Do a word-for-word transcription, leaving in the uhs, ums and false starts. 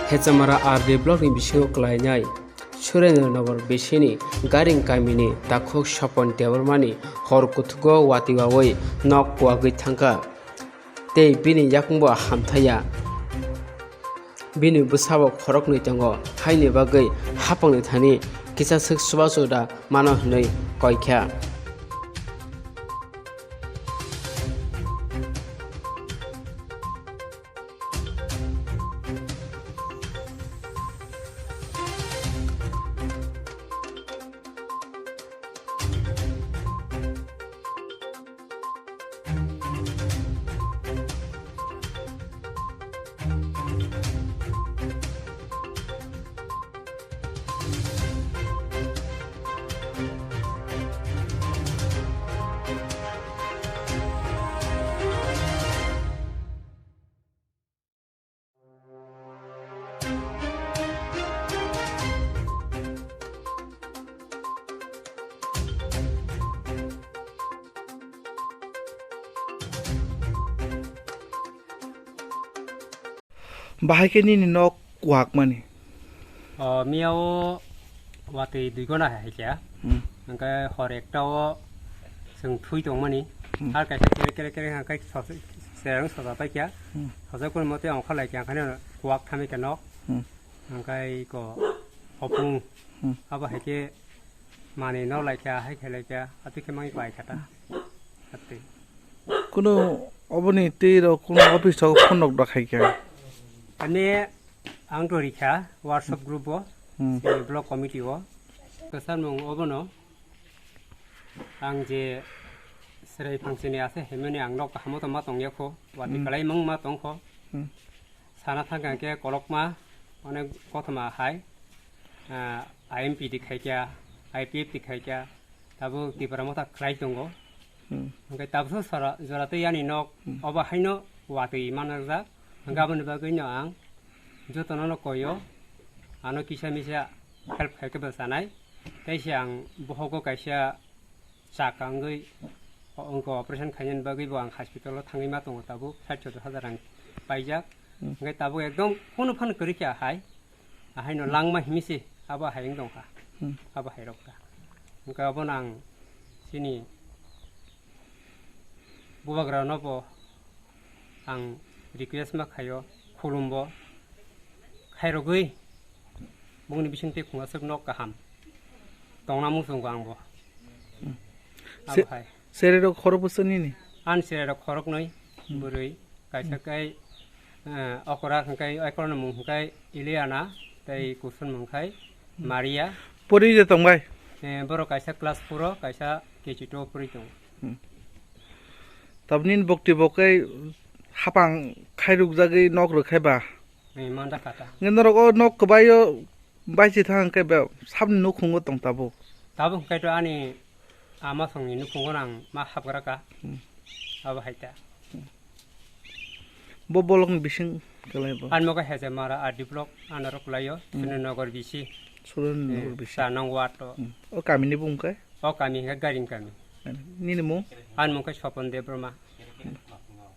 Hechamara R D block ni bisingo kwlainai Surendra Nagar bisini Garing kamini takhuk Sopon Debbarmani hor kuthugo watwi wawi nok kuwagwi thangkha, tei bini yakungbo hamthaiya. Bini bwsabo khoroknwi tongo, haini bagwi hapangni thani kisaswk chubachu da mano hwnwi koikha. Bahai khe nini nok kuwak mani? O, miya o watwi dui gona hai kha. Hmm. Hwnkhe hor ekta o chwng thui tongmani. Hmm. Har kaisa kere kere kere hwnkhe sosa, chereng sosa pai kha. Hmm. Sosa kunu mote ongkha lai kha, hwnkhe kuwak thami kha nok. Hmm. Hwnkhe ko hopung. Hmm. Abo hai khe manwi nok lai kha, hai khe lai kha, atwi khe mangi pai kha ta. Atwi. Kuno oboni tei rok kuno office o phone rok da khai kha. Ani ang to rikha WhatsApp group o, hmm, sini block committee o. Kwchar mung obono ang je serai phangsini ase hemani ang nok kahamo to ma tong yakho, wati, hmm, kalai mang ma tong kho. Hmm. Sana thang khe kolokma, onek kothoma hai, ah, I M P di khai kha, I P F di khai kha, tabuk Tipra Motha khlai tongo. Hmm. Hwnkhe tabukso sora, jora tei yani nok, hmm, obo haino watwi manajak. Hwnkhe aboni bagwino ang jotono no koyo, ano kisa misa help khai khe bwchanai. Tei se ang bohogo kaisa chak wngwi, o-, wngkha operation khainani bagwi bo ang hospital o thangwi ma tongo, tabuk sait sottor hajar rang paijak. Hmm. Hwnkhe tabuk ekdom phano phano kwrwi kha hai, ahaino langma himwi se abo hai wng tongkha, hmm, abo hai rok kha. Hwnkhe abono ang chini bubagra no bo ang request ma khaio, khulumbo khairogwi bongni bisingtwi khungaswk nok kaham tongna muchungo angbo. Hmm. Abo se-, hai. Sererok khorok bwswk nini? Ani sererok khoroknwi, hmm, bwrwi, kaisa, hmm, khe, eh, okra hwnkhe, okorokni mung hwnkhe Iliana, tei, hmm, kusun mung khai, hmm, Maria. Pori je tongbai? Eh, borok kaisa class four o, kaisa K G two o pori tongo. Hmm. Tabuk nini bokti bo khe hapang khairukjagwi nok rwkhai ba? Eh, manda kata. Hwnkhe norok o nok kwbaio baisi thang khe be sabni nukhungo tong tabuk? Tabuk hwnkhe to ani ama songni nukhungo ang ma hapgra kha. Hmm. Abo hai ta. Hmm. Bo bolongni bising kwlai bo? Ani mokhe Hejemara R D block, anaro kwlaio, hmm, Surendra Nagar B C. Surendra Nagar, eh, B C. Sa nang ward o. Hmm. O kamini bung khe? O kami hwnkhe Garing kami. Nini mung? Ani mung khe Sopon Debbarma. Hmm.